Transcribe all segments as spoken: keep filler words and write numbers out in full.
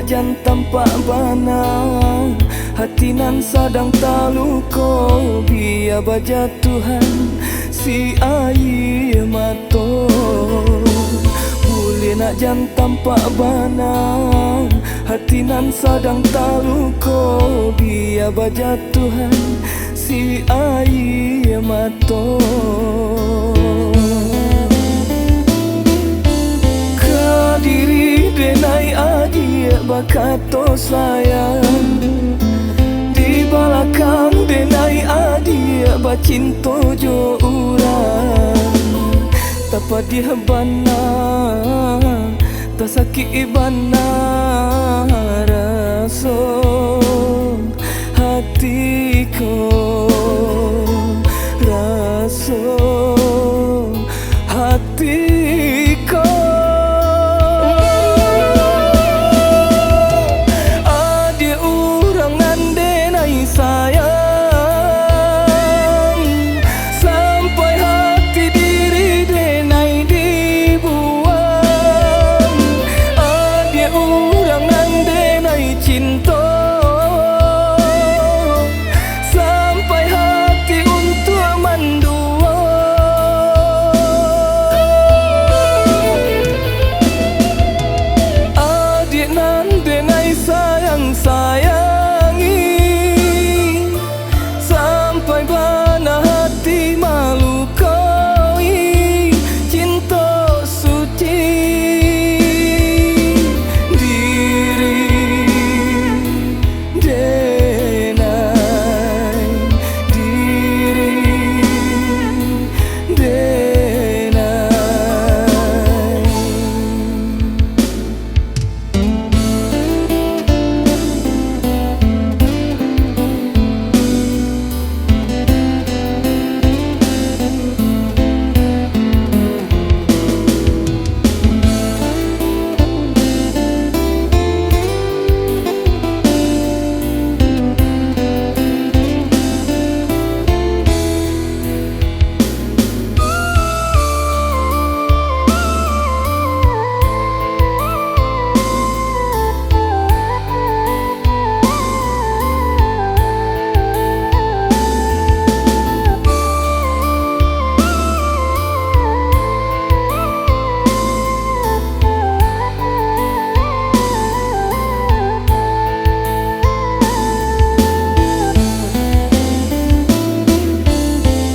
Jan tampak bana hati nan sadang taluko, bia bajatuahan si aia mato. Buliah nak jan tampak bana hati nan sadang taluko, bia bajatuahan si aia mato. Ka diri denai adiak bakato sayang, di balakang denai adiak bacinto jo urang. Tapadiah bana, tasakik bana raso hati ko, raso hati ko. Adiak urang nan denai sayang, sampai hati diri denai dibuang. Adiak urang nan denai cinto, sampai hati untuak mandua. Adiak nan denai sayang-sayangi, sampai bana hati malukoi cinto suci diri denai, diri denai.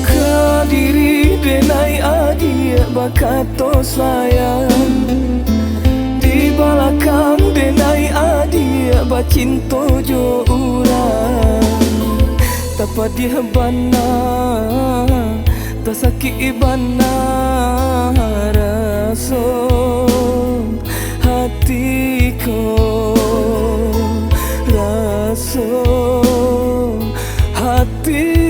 Ka diri denai adiak bakato sayang, di balakang denai adiak bacinto jo urang. Tapadiah bana, tasakik bana raso hati ko, raso hati